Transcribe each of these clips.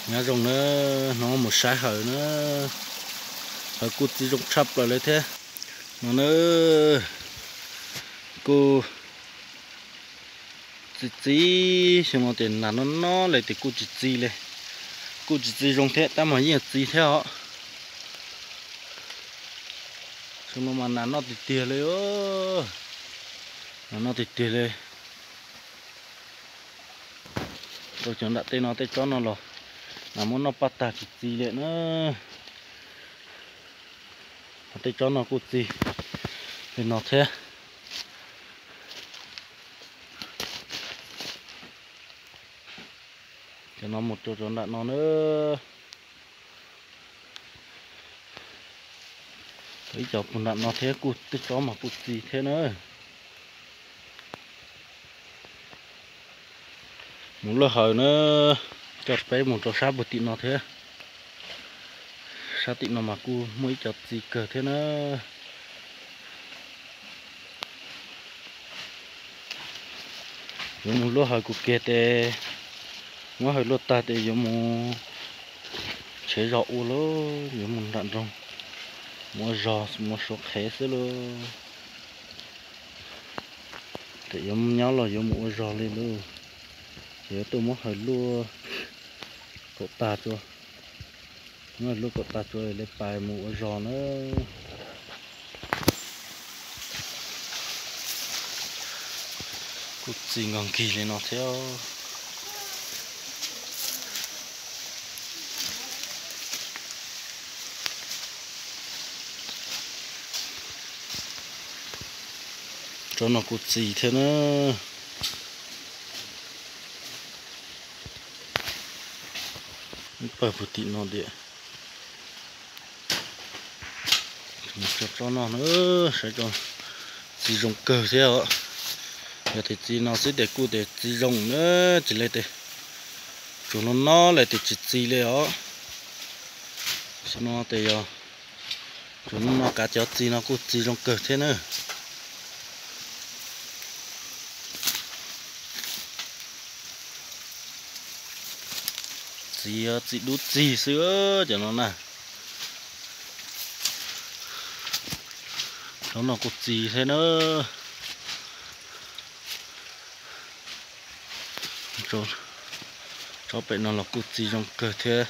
Nyob zoo na, hnub no mus saib hawm na, hawm kuj txi zoo tshaj plaws li thiab. No na, kuj txi txiv, xyoo no ces nas noj noj li ces kuj tsis txi li, kuj tsis txi zoo thiab tab mas yeej txi thiab os. Xyoo no mas nas noj tiag tiag li, nas noj tiag tiag li. Rau cov nram tej no tej tsob no los nas muab noj paj tag tsis txi li na. Tej tsob no kuj txi li no thiab. Cov no mus rau cov nram no na. Ib cov puag nram no thiab kuj tej tsob mas kuj txi thiab na. Mus luaj hawm na, coj peb mus rau sab puag tim no thiab. Sab tim no mas kuj muaj ib cov txi kawg thiab na. Yuav mus luaj hawm kuv kiag tes, muab hawm luaj tag tes yuav mus tsev zos ua lauj, yuav mus nram nroog, mus ua zog mus suav qhev xwb lauj. Tes yuav nyob los yuav mus ua zog li lauj, ces yuav tuaj muab hawm luaj kaum tag tso, muab hawm luaj kaum tag tso li pais mus ua zog na. Kuj txi nkaus nkig li no thiab. Tsob no kuj txi thiab na. Pawg puag tim no tias, tsob no na, saib tsob txi zoo kawg thiab os. Yog tias txi no xwb tes kuj tes txi zoo na, tsis li tes tsuas no no li tes tsis txi li os. Xyoo no tes yog tsuas no no kav cov txi no kuj txi zoo kawg thiab na. Txi, txi dub txig xwb cov no na. Tsob no kuj txi thiab na. Tsob pem no los kuj txi zoo kawg thiab.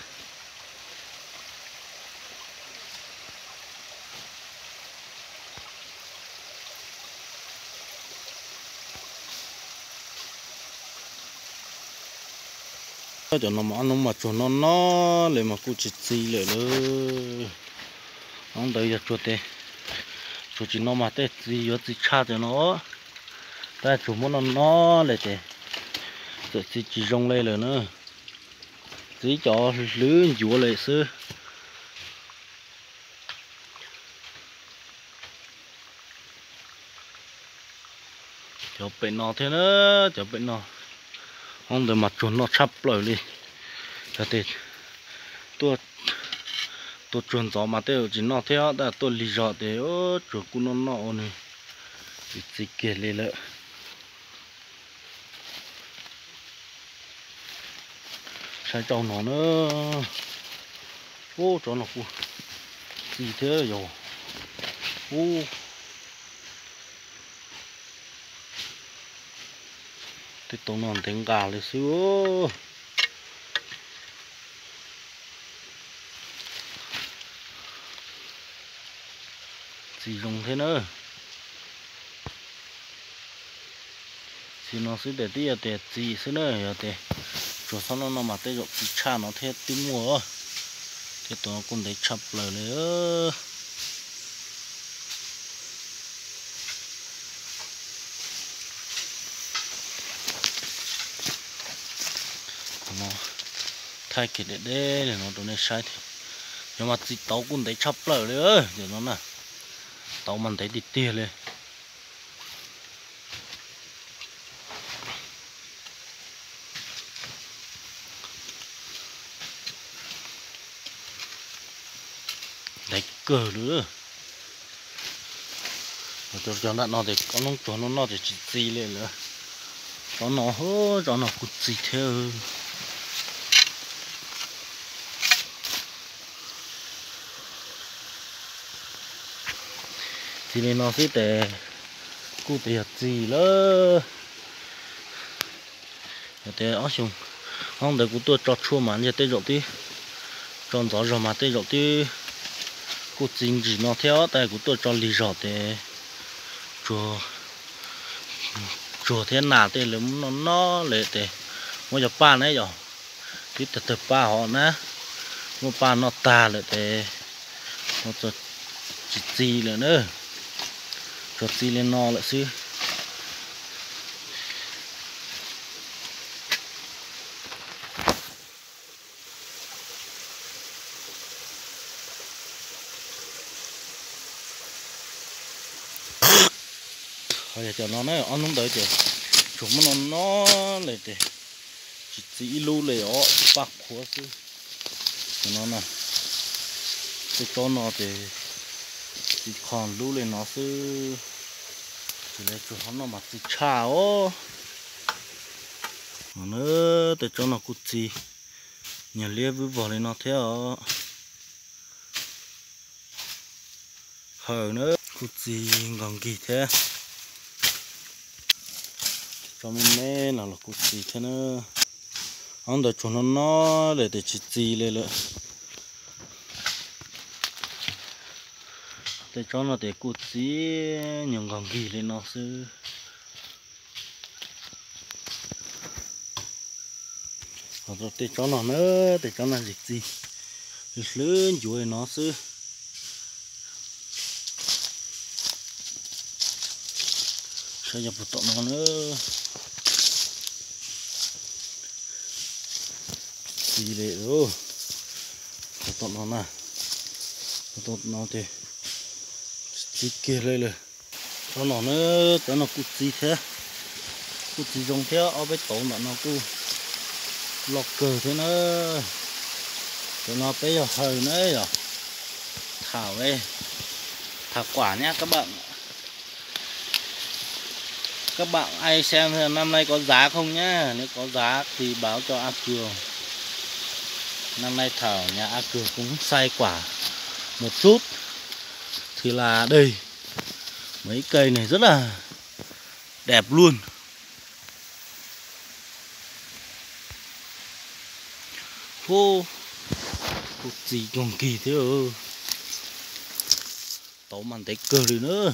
Cov no mas ob hnub mas tsuas no no li mas kuj tsis txi lawm lauj. Hnub ntawd yog tsuas tes, tsuas tsis no mas tej txi yuav txi tshaj cov no, tab tsuas muab no no li ces txawm txi tsis zoo li lawm na. Txi cov hlwb ncuav li xwb. Cov pem no thiab na, cov pem no, hnub ntawd mas tsuag noj tshaj plaws li. Yog tias tuaj, tuaj tsuag ntxov mas tej zaum tsis noj thiab, tab tuaj lig zog ces tsuag kuj noj noj ua nws tsis txi kiag li lawm. Saib rau no na. Ub, tsob no kuj txi thiab yog. Ub, tej tau no ntev nqa li xwb. Txi zoo thiab na. Txi no xwb tes twb yog tias txi xwb na, yog tias tsuas txhob no no mas tej zaum txi tshaj no thiab twb muaj. Tej tus no kuj ntev tshaj plaws li. Thaij kiag deb deb li no rau nej saib thiab. Yog mas txi tauv kuj ntev tshaj plaws li, yog no na. Tauv mas ntev tiag tiag li. Ntev kawg li. Cov nram no ces ob hnub tsuag no noj ces tsis txi li lawm. Cov no, cov no kuj txi thiab. Txi li no xwb tes kuj tes yog txi lawm. Yog tias ob xyoo, ob ntawd kuv tuaj tso tshuaj mas ntshe tej zaum twb, tso ntxov zog mas tej zaum twb kuj txi ntsis no thiab, tab kuv tuaj tso lig zog tes tsuag, tsuag thiab nas tej lawv muab noj noj lawm tes muab cov paj na yog twb tawg tawg paj hov na, muab paj noj tag lawm tes tsis txi lawm na, tsuas txi li no lawm xwb. Ho yog cov no na, ob hnub ntawd ces tsuas muab no no lawm ces tsis txi ib lub li os, paj qhuav xwb. Cov no na, tej tsob no ces txi qho lub li no xwb, ces lawv tsuas ho noj mas txi tshaj os. Tej tsob no kuj txi, nyuag liab vwb vog li no thiab os. Hawm na, kuj txi nkaus nkig thiab. Tsob me me no los kuj txi thiab na. Ob ntawd tsuas no no lawm tes tsis txi li lawm. Tej tsob no tes kuj txi nyuag nkaus nkig li no xwb. Ho tej tsob no na, tej tsob no tsis txi, hlwb ncuav li no xwb. Saib yog puas tom no na. Txi li, tom no na, tom no ces txi kiag li lawm. Tsob no na, tsob no kuj txi thiab, kuj txi zoo thiab, ob peb tauv ntawm no kuj loj kawg thiab na. Cov no peb yog hawm na yog. Thảo đây. Thảo quả nhá các bạn. Các bạn hãy xem năm nay có giá không nhá. Nếu có giá thì báo cho A Cường. Năm nay thảo nhà A Cường cũng sai quả một chút. Thì là đây. Mấy cây này rất là đẹp luôn. Hô, kuj txi kawg kiag thiab. Tauv mas ntev kawg li na.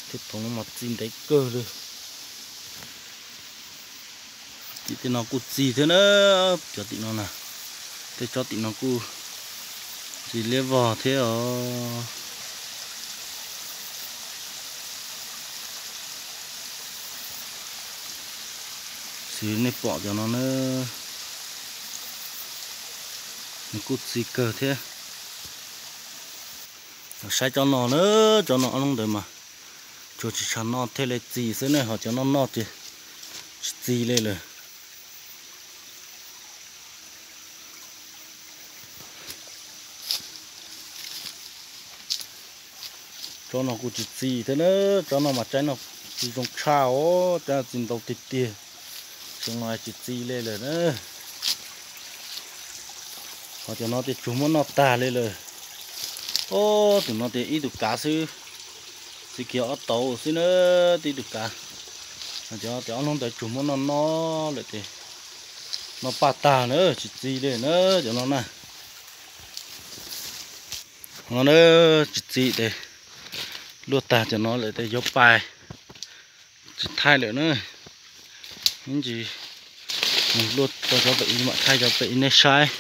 Tej tauv no mas txi ntev kawg li. Tim tej no kuj txi thiab na, cov tim no na, tej tsob tim no kuj txi liab vog thiab os. Xws nej pom cov no na, nws kuj txi kawg thiab. Saib tsob no na, tsob no ob lub ntawd mas tsuas tsis tshua noj thiaj li txi xwb ne, ho cov noj noj ces tsis txi li lawm. Tsob no kuj tsis txi thiab na, tsob no mas tsaib no txi zoo tshaj os, tsaib txi ntau tiag tiag, tsob no tsis txi li lawm na. Ho cov no ces tsuas muab noj tag li lawm. Ob tug no ces ib tug kav xwb, txi kiag ob tauv xwb na, tib tug kav. Cov, cov ob hnub ntawd tsuas muab noj noj lawm ces noj paj tag na, tsis txi li na cov no na. No na, tsis txi ces luaj tag cov no lawm ces yuav pais tsis thaij lawm na. Ib ntsis mus luaj tau cov pem ib mam thaij cov pem ib nej saib,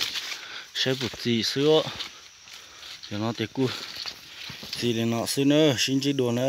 saib puas txi xwb. Cov no ces kuj txi li no xwb na, sib ntsib dua na.